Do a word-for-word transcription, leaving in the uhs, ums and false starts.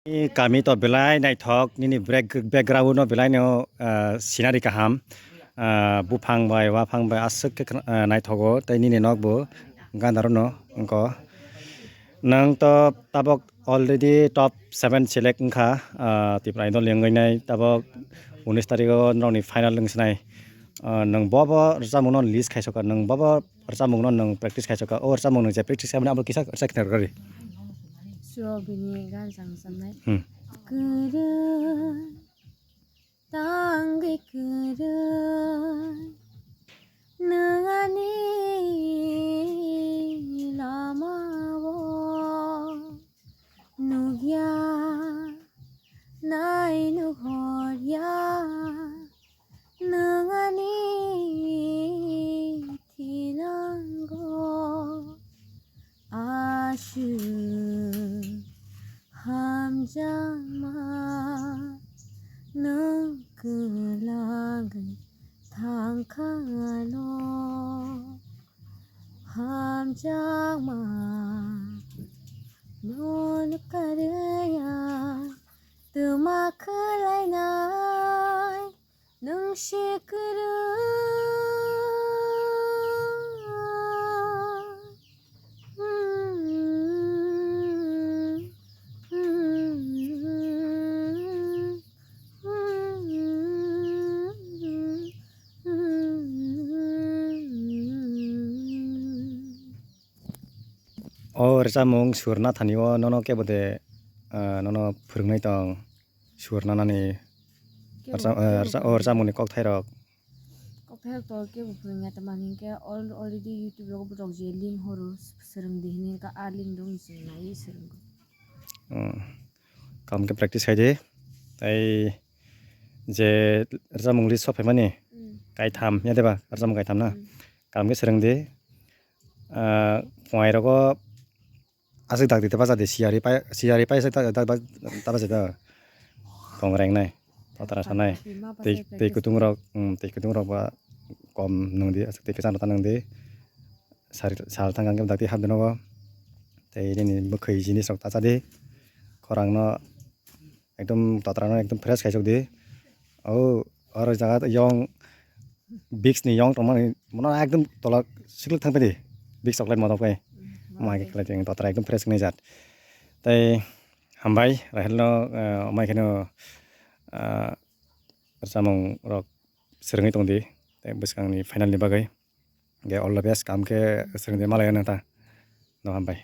Ni kami to belai naithok, nini back-, background no belai no, ah, scenery kaham. Ah, buphang bai, waphang bai aswk khe khna-, ah, naithogo, tei nini nok bo gandaro no wngkho. Nwng to tabok already top seven select wngkha, ah, Tipra Idol ni wngwi nai tabok unis tarikh o norokni final wngsinai. Ah, nwng bobo rwchapmung no list khai sokha, nwng bobo rwchapmung no nwng practice khai sokha, o rwchapmung nwng je practice khai mani abo kisa rwchap khna rwgwi. So bini gan chang chamnai. Hmm. Kwrwi tangwi kwrwi nwng ani lama o nukya nai nukhorya nwng ani thinango. Aswk hamjakma nwng kwlangwi thangkhano. Hamjakma nwng karwi ang twma khwlainai. Nwng se kwrwi. O rwchapmung sur nathani o nono kebo de, ah, nono phwrwngnai tong? Sur nanani Kebo, rwchap-, eh, kebo rwchap-, oh, phwrwng. Rwchapmungni kokthairok. Kokthairok to kebo phwrwngya, tamani hinkhe al-, already YouTube rogo borok je link horo, swrwng di hini hinkhe a link rok ni chwng naiwi swrwngo. Hmm. Kaham khe practice khai di. Tei je rwchapmung list sok phaimani Hmm. kaitham ya deba, rwchapmung kaitham na. Hmm. Kaham khe swrwng di. Ah, phunairok o aswk dak di ta bacha di, siyari pai, siyari pai aswk dak, dak, dak, ta bacha da. Tong reng nai, totra sanai. Twi, twi kutung rok, hmm, twi kutung rok ba kom nung di, aswk twi kwchang rok ta nung di. Sari, sal thang khe dak di hap di nogo. Tei nini bwkhwi jinis rok ta cha di. Khorang no ekdom totra no ekdom fresh khai sok di. O, oro jaga yong, Vicks ni yong tongmani, mono ekdom tola siklik thang di. Vicks chocolate motok kai. Hmm, mai motok. Khe khlai tong totra ekdom fresh ni jat. Tei hambai, Rahel no, eh, mai kheno, eh, rwchapmung rok swrwngwi tong di. Tei bwskang ni final ni bagwi. Ge all the best, kaham khe swrwng di malai nang ta. No hambai.